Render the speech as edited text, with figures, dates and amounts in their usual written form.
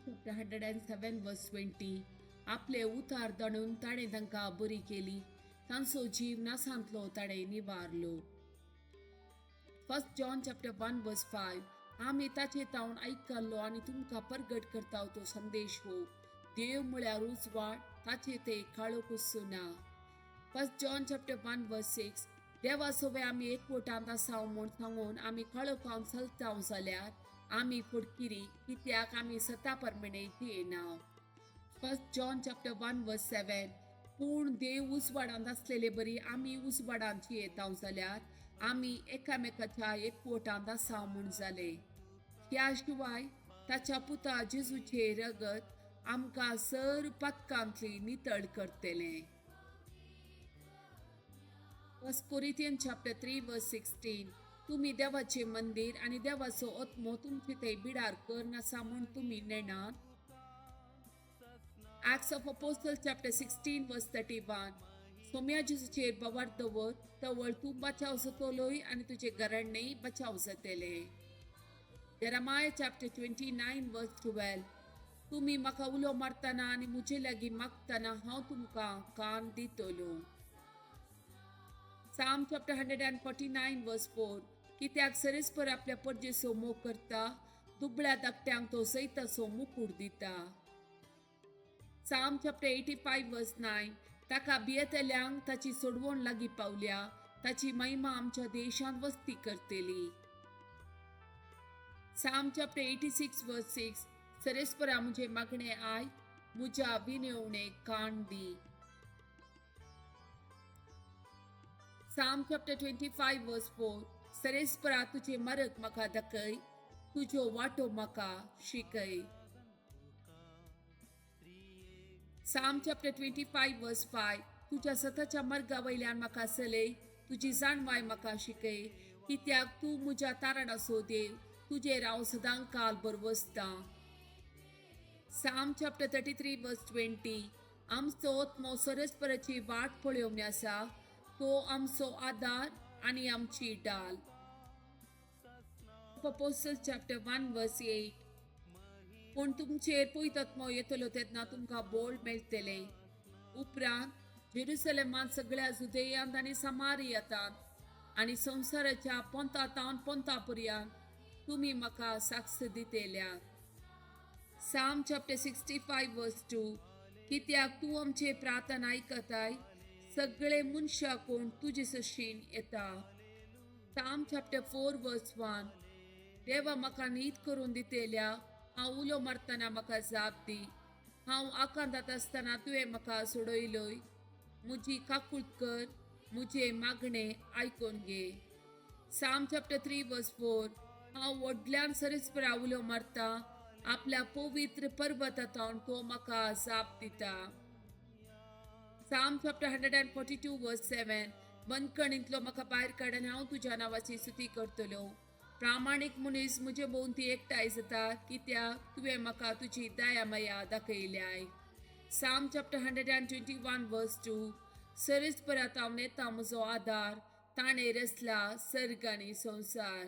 Chapter 107 verse 20. आपले उतार दाणून ताणें तांकां बरी केली, तांचो जीव नासांतलो ताणें निवारलो. First John chapter 1 verse 5. आमी ताचे तावन आयकल्लो आनी तुमकां परगट करता तो संदेश हो, देव म्हळ्यार उजवाड, ताचे ते काळोख ना. First John chapter 1 verse 6. देवा सोवे आमी एकवटांत आसाव म्हूण सांगून आमी काळोखान चलताव जाल्यार आमी फुडकिरी, कित्याक आमी सता परमाणे जियेना. First John chapter 1 verse 7. पूण देव उजवाडांत आसलेले बरी आमी उजवाडांत जियेताव जाल्यार आमी एकामेकाच्या एकवटांत आसा म्हूण जाले. ह्या शिवाय ताच्या पुता जेजूचे रगत आमकां सर पातकांतली नितळ करतलें. First Corinthian chapter 3 verse 16. तुमी देवाचे मंदीर आनी देवाचो आत्मो तुमचे ते बिडार कर आसा म्हूण तुमी नेणात. Acts of Apostle chapter 16 verse 31. Saumya जेजूचेर बवार दवर, तवळ तूं बचाव जातलोय आनी तुजे घराणेय बचाव जातले. Jeremiah chapter 29 verse 12. तुमी म्हाका उलो मारतना आनी म्हजे लागीं मागतना हांव तुमकां कान दितलो. Psalm chapter 149 verse 4. कित्याक सरेस्पर आपल्या परजेचो मोग करता, दुबळ्या धाकट्यांक तो जैताचो मुकूट दिता. Psalm chapter 85 verse 9. ताका भियेतल्यांक ताची सोडवण लागीं पावल्या, ताची महिमा आमच्या देशांत वस्ती करतली. Psalm chapter 86 verse 6. सरेस्परा म्हजें मागणें आयक, म्हज्या विनवणेक कान दी. Psalm chapter 25 verse 4. सरेस्परा तुझे मार्ग म्हाका दाखय, तुज्यो वाटो म्हाका शिकय. Psalm chapter 25 verse 5. तुज्या सताच्या मार्गा वयल्यान म्हाका चलय, तुजी जाणवाय म्हाका शिकय, कित्याक तूं म्हज्या तारणाचो देव, तुजेर हांव सदां काल बरवसतां. Psalm chapter 33 verse 20. आमचो आत्मो सरस्पराची वाट पळोवणी आसा, तो आमचो आदार आनी आमची डाल. Apostle chapter 1 verse 8. पूण तुमचेर पवित्र येतलो तेन्ना तुमकां बोळ मेळटलें. उपरांत जेरुसलेमांत, सगळ्या जुदेयांत आनी समारियातांत आनी संवसाराच्या पोंता पोंता पर्यंत तुमी म्हाका साक्ष दितेल्या. Psalm chapter 65 verse 2. कित्याक तूं आमचे प्रार्थना आयकताय, सगळे मनशां कोण तुजे सशीन येता. Psalm chapter 4 verse 1. देवा म्हाका न्हीद करून दितेल्या, हांव उलो मारतना म्हाका जाप दी. हांव आकांतांत आसतना तुवें म्हाका सोडयलोय. म्हजी काकूट कर, म्हजें मागणें आयकून घे. Psalm chapter 3 verse 4. हांव व्हडल्यान सरेस्परा उलो मारता, आपल्या पवित्र पर्वतांत तो म्हाका जाप दिता. Psalm chapter 142 verse 7. बंदखणींतलो म्हाका भायर काड आनी हांव तुज्या नांवाची स्तुती करतलो. प्रामाणीक मनीस म्हजे भोंवती एकठांय जाता, कित्याक तुवें म्हाका तुजी दया माया दाखयल्याय. Psalm chapter 121 verse 2. सरेस्परात हांव येता म्हजो आदार, ताणें रचला सर्ग आनी संवसार.